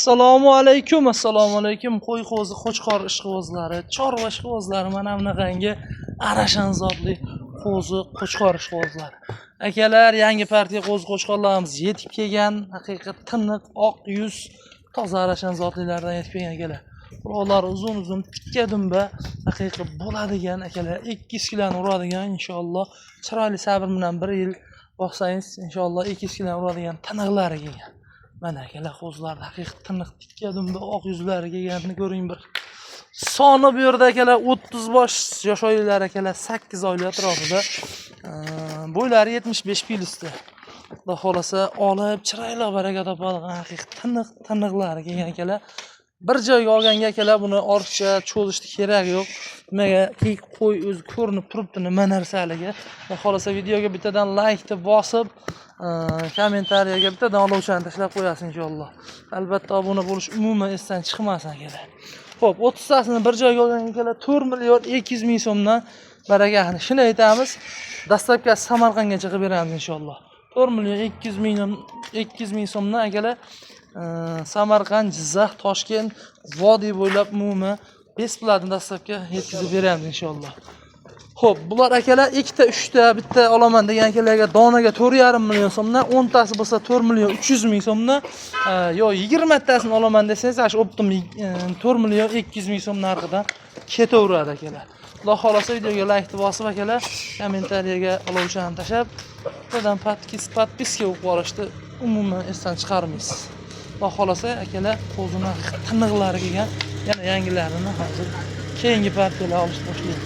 Assalomu alaykum, assalomu alaykum. Qo'y, qo'zi, qo'chqor ishqibozlari, chorva ishqibozlari, mana bunaqangi arashan zotli qo'zi, qo'chqor ishqibozlari. Akalar, yangi partiya qo'zi, qo'chqorlarimiz yetib kelgan. Haqiqat tiniq, oq yuz, toza arashan zotlilardan yetib kelgan, akalar. Quloqlari uzun uzun, tikka dumba, haqiqiy bo'ladigan, akalar, 200 kiloni uradigan, inshaalloh. Chiroyli sabr bilan bir yil boqsangiz, inshaalloh, 200 kiloni uradigan tiniqlari kelgan. Mana, akalar, qo'zilarni haqiqiy tiniq, tikka dumba, oq yuzlari kelganini ko'ring bir. Soni bu yerda, akalar, 30 bosh, yosh oylar, akalar, 8 oylik atrofida. Bo'ylari 75 plyusda. Xudo xohlasa, olib chiroyli baraka topadigan haqiqiy tiniq tiniqlari kelgan, akalar. Bir joyga olganga, akalar, buni ortiqcha cho'zishni keragi yo'q. Nimagaki, qo'y o'zi ko'rinib turibdi nima narsaligi. Xudo xohlasa, videoga bittadan laykni bosib, kommentariyaga bittadan olovchani tashlab qo'yasiz, inshaalloh. Albatta, obuna bo'lish umuman esdan chiqmasin, akalar. Xo'p, 30 tasini bir joyga olgan, akalar, 4 million 200 ming so'mdan barakasini shuni aytamiz. Доставка si Samarqandgacha qilib beramiz, inshaalloh. 4 million 200 million 200 ming so'mdan, akalar, Samarqand, Jizzax, Toshkent, vodiy bo'ylab umuman бесплатно доставка yetkazib beramiz, inshaalloh. Xo'p, bular, akalar, ikkita, uchta, bitta olaman degan akalarga donaga 4,5 million so'mdan, 10 tasi bo'lsa 4 million 300 ming so'mdan, yo 20 tasini olaman desangiz, shu оптом 4 million 200 ming so'm narxidan ketaveradi, akalar. Xudo xohlasa, videoga laykni bosib, akalar, kommentariyaga olovchani tashlab, bittadan подписка bo'lib qolishni umuman esdan chiqarmaysiz. Xudo xohlasa, akalar, qo'zini tiniqlari kelgan, yana yangilarini hozir keyingi partiyalar olishni boshlaymiz.